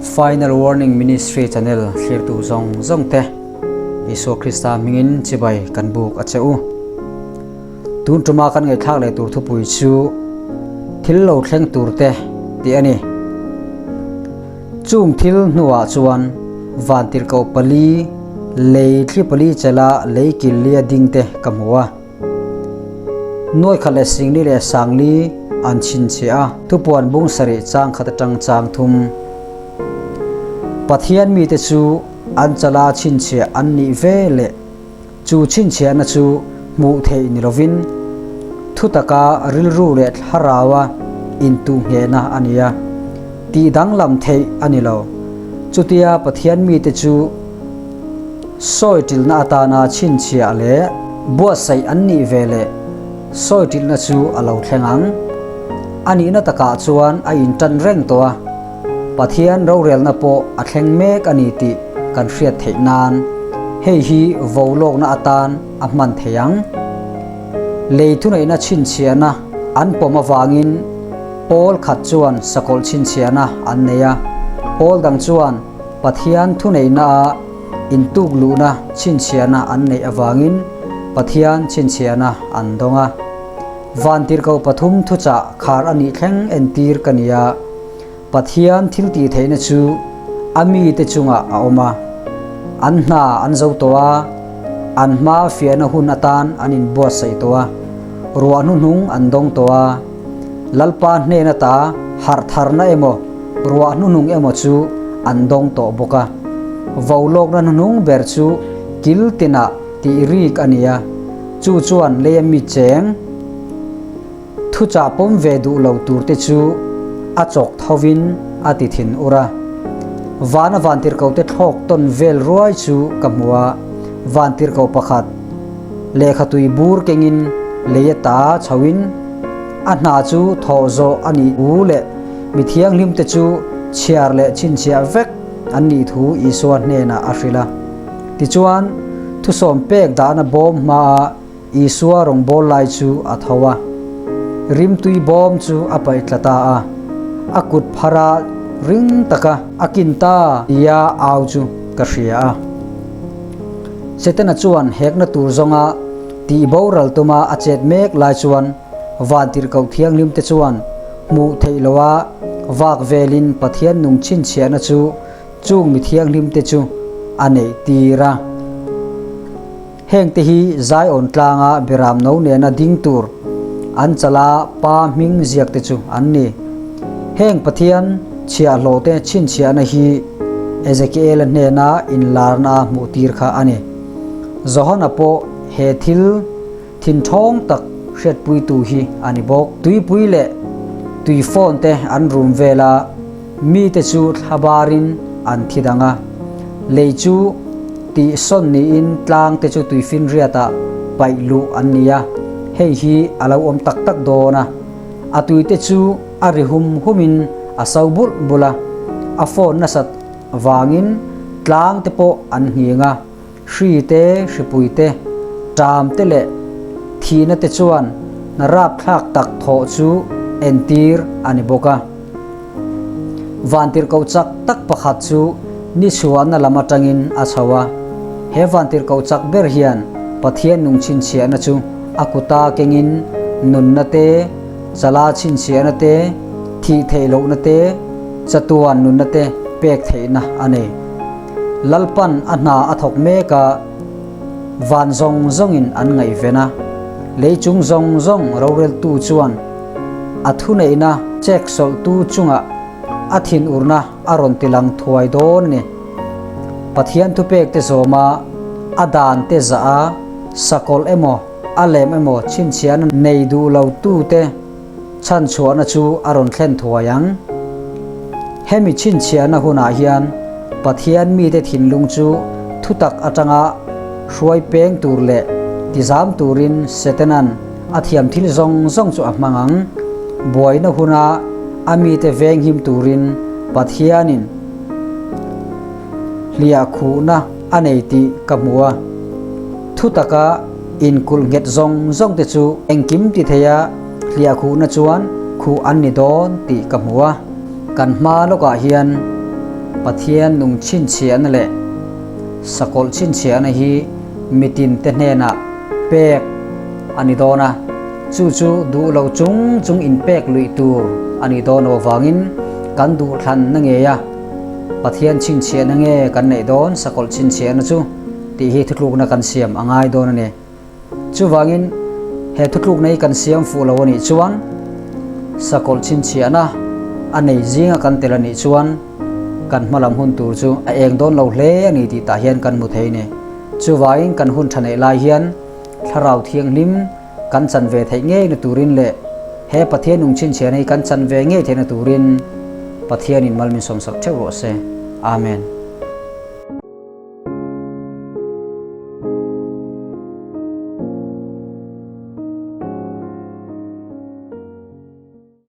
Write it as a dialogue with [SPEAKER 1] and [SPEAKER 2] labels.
[SPEAKER 1] Final Warning Ministry channel thlirtu zawng zawng te Isua Krista hmingin chibai kan buk a che u. Tun tuma kan ngaihthlak leh tur thupui chu thil lo thleng tur te tih a ni. Chung thil hnuah chuan vantirhkoh pali lei thli pali chelha lei kil lia ding te ka hmu a. Nuai khat leh singli leh sangli an chhinchhiah a, thupuan bung sarih chang khat atang chang thum. Pathian mite chu an chala chhinchhiah an nih ve leh chu chhinchhiahna chu hmuh theih ni lovin thutaka rilru leh thlaraua intuhnghehna a ni a, tih danglam theih a ni lo. Chutia Pathian mite chu Sawi ṭilhna atana chhinchhiah leh buatsaih an nih ve leh sawi ṭilhna chu a lo thleng ang. A nihna takah chuan a inṭan reng tawh a, Pathian rorelna pawh a thleng mek a ni tih kan hriat theih nan hei hi vo lawkna atan a hman thei ang. Lei thuneihna chhinchhiahna an pawm avangin pawl khat chuan sakawlh chhinchhiahna an nei a, pawl dang chuan Pathian thuneihna a intuk luhna chhinchhiahna an neih avangin Pathian chhinchhiahna an dawng a. Vantirhkoh pathum thuchah khar a nih thleng entir ka ni a, Pathian thiltih theihna chu a mite chungah a awm a. An hna an zo tawh a, an hma fiahna hun atan an inbuatsaih tawh a, ruah hnuhnung an dawng tawh a. Lalpa hnen ata harh tharna emaw, ruah hnuhnung emaw chu an dawng tawh bawk a. Vo lawkna hnuhnung ber chu kil tinah tih rik a ni a, chu chuan leia mi cheng thuchah pawm ve duh lo turte chu a chawk thovin a ti thin ur a. Vana vantirhkohte thlawk tawn vel ruai chu ka hmu a, vantirhkoh pakhat lehkha tui bur kengin lei a ta chhoin a hna chu thawh zawh a nih u leh Mi thianghlimte chu chhiar leh chhinchhiah vek an nih thu Isua hnenah a hrilh a. Tichuan, thusawm pek dahna bawm hmaah Isua rawngbâwl lai chu a tho a. Rimtui bawm chu a paih tla ta a, a kut phara ring taka a kin ta tia au chu ka hria a. Setana chuan hekna tur zawnga tih boral tuma a chet mek lai chuan Vantirhkoh thianghlimte chuan hmuh theih loha vak velin Pathian nung chhinchhiahna chu chung mi thianghlimte chu a neih tir a. Hengte hi Zion tlanga Beram no nena ding tur an chala Pa hming ziakte chu an ni. Heng Pathian chhiahhlawhte chhinchhiahna hi Ezekiela hnena inlarna hmuh tir kha a ni. Johana pawh he thil Thinthawng tak hriatpuitu hi a ni bawk. Tuipui leh tuifawn te an rum vel a, mite chu thlabarin an thi dang a. Lei chu tihsawn niin tlang te chu tuifinriatah paih luh an ni a, hei hi a lo awm tak tak dawn a. A tuite chu a ri hum humin a so bulh bulh a, a fawn nasat vangin tlang te pawh an nghing a. Hri te, hripui te, ṭam te leh thihna te chuan hna rapthlak tak thawh chu entir a ni bawk a. Vantirhkoh chak tak pakhat chu ni chhuahna lam atangin a chho a. He vantirhkoh chak ber hian Pathian nung chhinchhiahna chu a kuta kengin nunna te, chala chhinchhiahna te, thih theih lohna te, chatuan nunna te pek theihna a nei. Lalpan a hna a thawk mek a, van zawng zawngin an ngaihven a, lei chung zawng zawng roreltu chuan a thuneihna chek sawlhtu chungah a thinurna a rawn tilang thuai dawn a ni. Pathian thupekte zawma a dante zah a, sakawlh emaw a lem emaw chhinchhiahna nei duh lotute Chhanchhuahna chu a rawn thlen thuai ang. Hemi chhinchhiahna hunah hian Pathian mite thinlung chu thutak atanga hruai peng tur leh tizam turin Setanan a thiam thil zawng zawng chu a hmang ang. Buaina huna a mite venghim turin Pathianin hliah khuhna a nei tih ka hmu a. Thutaka inkulh nghet zawng zawng te chu engkim ti theia hliah khuhna chuan khuh an ni dawn tih ka hmu a. Kan hma lawkah hian Pathian nung chhinchhiahna leh sakawlh chhinchhiahna hi mitinte hnenah pek a ni dawn a, chu chu duh lo chung chung inpek luih tur a nih dawn loh avangin kan duhthlanna ngei a, Pathian chhinchhiahna nge kan neih dawn sakawlh chhinchhiahna chu tih hi thutlukna kan siam a ngai dawn a ni. Chuvangin, he thutlukna hi kan siam fuh lo a nih chuan, sakawlh chhinchhiahna a nei zinga kan tel a nih chuan kan hma lam hun tur chu a eng dawn lo hle a ni tih tah hian kan hmu thei a ni. Chuvangin kan hun tha neih lai hian Thlarau Thianghlim kan chan ve theih ngeina turin leh he Pathian nung chhinchhiahna hi kan chan ve ngei theihna turin Pathianin mal min sawmsak theuh rawh se. Amen.